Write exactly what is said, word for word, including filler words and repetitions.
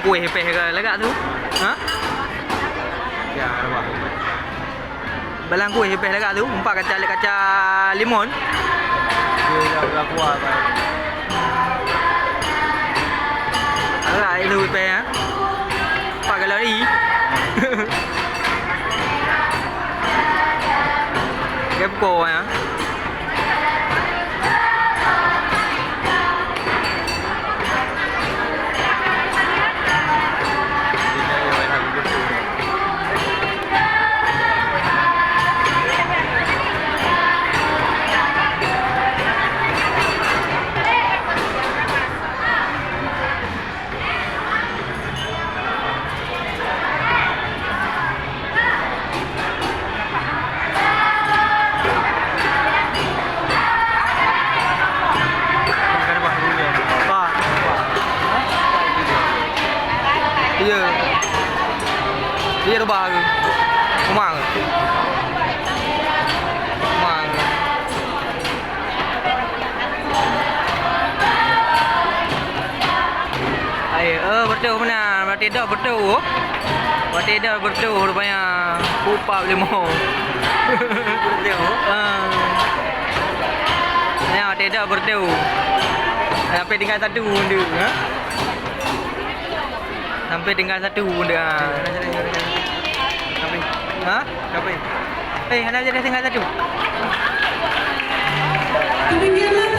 Kueh peh ke lagak tu? Ha? Ya, arwah. Balang kueh peh lagak tu, empat kaca, lek kaca limon. Dia dah berlaku apa? Agak itu peh, ha? Empat kalori. Kepo, ha? Iya. Iya, rubah ke? Kumang. Kumang. Ai, eh, beutôi meunan. Berarti dah beutôi. Berarti dah beutôi rupanya. Upah lima. Beutôi. Ah. Ya, berarti dah beutôi. Sampai tinggal satu dia, ha? Sampai tinggal satu dia. Ha? Eh, hana jadi tinggal satu. Demikianlah